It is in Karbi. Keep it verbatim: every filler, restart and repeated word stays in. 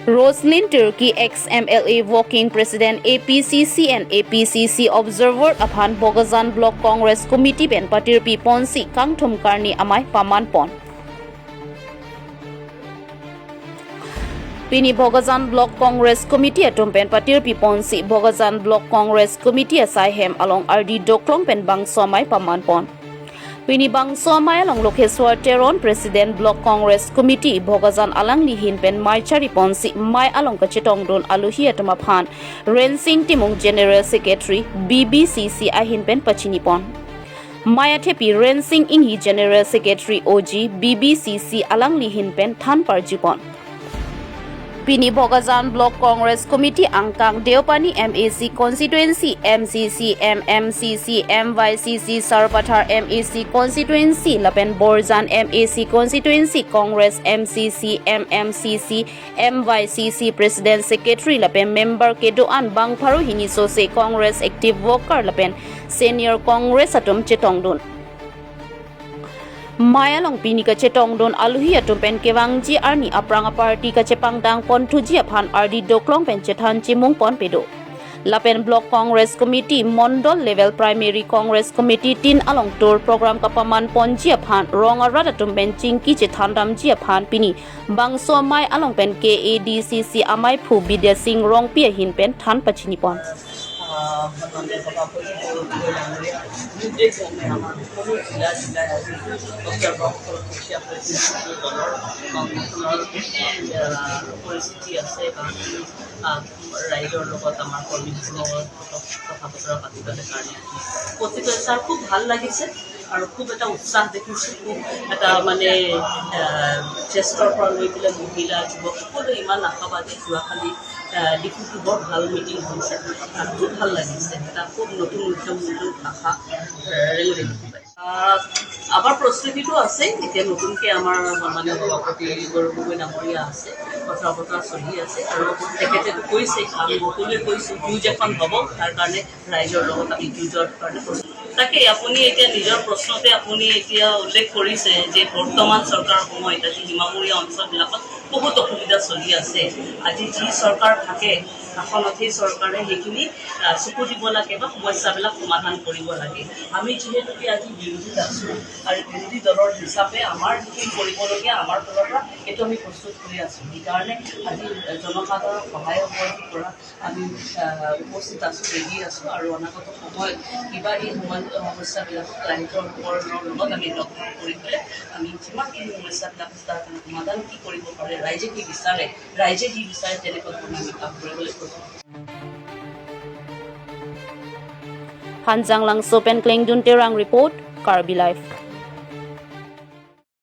Roselyn Terki, ex M L A, working president A P C C and A P C C observer aphan Bokajan Block Congress Committee pen patirpi ponsi kangthum karni amei paman pon. Pini Bokajan Block Congress Committee atum pen patirpi ponsi Bokajan Block Congress Committee asai hem along ardi doklong pen bangso amei paman pon. Pini bangso amei along Lokheswar Teron, President Block Congress Committee Bokajan, alangli ahin pen mei chari ponsi amei along kachetongdun aluhi atum aphan Rensing Timung, General Secretary B B C C ahin pen pachini pon. Amei athepi Rensing Inghi, General Secretary O G B B C C, alangli ahin pen than parji pon. Pini Bokajan Block Congress Committee angkang Deopani M A C Constituency, M C C M, M C C M Y C C, Sarupathar M A C Constituency lapen Borjan M A C Constituency Congress, M C C M, M C C M Y C C President, Secretary lapen member kedo-an bang pharo hini sose Congress active worker lapen senior Congress atum chetongdun. Amei along pini kachetongdun aluhi atum pen kevangji arni aphrang aparty kachepangdang ponthuji aphan ardi doklong pen chethan chimung ponpe do. Lapen Block Congress Committee, Mondol level Primary Congress Committee tin along tour program kapaman ponji aphan rong arat atum pen chingki chethan damji aphan pini bangso amei along pen K A D C C ameiphu Bidya Sing Rongpi ahin pen than pachini pon. আহ, সভাপতি ডাঙৰীয়া, নিৰ্দেশ ক্ৰমে আমাৰ সকলো জিলা জিলাই আজি অভিভাৱকসকলক পঠিয়াবলৈ চিন্তিত দলৰ সংগঠনৰ, আহ, পৰিস্থিতি আছে বা, আহ, ৰাইজৰ লগত আমাৰ কৰ্মীসকলৰ লগত কথা বতৰা পাতিবলৈ কাৰণে আজি উপস্থিত হৈছে আৰু খুব ভাল লাগিছে। আৰু খুব এটা উৎসাহ দেখিছোঁ, খুব এটা মানে, আহ, জ্যেষ্ঠৰ পৰা লৈ পেলাই মহিলা, যুৱক সকলোৱে ইমান আশাবাদী। যোৱাকালি, আহ, ডিফুটো বৰ ভাল মিটিং হৈছে, আহ, খুব ভাল লাগিছে। এটা খুব নতুন উদ্যম, নতুন আশা, আহ, ৰেঙনি। আহ, আমাৰ প্ৰস্তুতিটো আছে, এতিয়া নতুনকে আমাৰ মানে সভাপতি গৌৰৱ গগৈ ডাঙৰীয়া আছে, কথা বতৰা চলি আছে আৰু তেখেতেতো কৈছে, আমি সকলোৱে কৈছোঁ, যুঁজ এখন হ'ব, তাৰ কাৰণে ৰাইজৰ লগত আমি যুঁজৰ কাৰণে প্ৰস্তুত। তাকেই আপুনি এতিয়া নিজৰ প্ৰশ্নতে আপুনি এতিয়া উল্লেখ কৰিছে যে বৰ্তমান চৰকাৰৰ সময়ত আজি সীমামূৰীয়া অঞ্চলবিলাকত বহুত অসুবিধা চলি আছে। আজি যি চৰকাৰ থাকে, শাসনত সেই চৰকাৰে সেইখিনি, আহ, চকু দিব লাগে বা সমস্যাবিলাক সমাধান কৰিব লাগে। আমি যিহেতুকে আজি বিৰোধীত আছোঁ আৰু বিৰোধী দলৰ হিচাপে আমাৰ যিখিনি কৰিবলগীয়া আমাৰ ফালৰ পৰা সেইটো আমি প্ৰস্তুত কৰি আছোঁ। সেইকাৰণে আজি জনসাধাৰণক সহায় সহযোগ কৰা আমি, আহ, উপস্থিত আছোঁ, ৰেডি আছোঁ আৰু অনাগত সময়ত কিবা এই সময়, সমস্যাবিলাক ৰাইজৰ লোকৰ লগত আমি লগ কৰি পেলাই আমি যিমানখিনি সমস্যাবিলাক আছে তাৰ কাৰণে সমাধান কি কৰিব পাৰে, ৰাইজে কি বিচাৰে, ৰাইজে কি বিচাৰে তেনেকুৱা ধৰণে আমি কাম কৰিবলৈ কৈছোঁ। Hanjanglangso pen Klengdun Terang report, Karbi Live.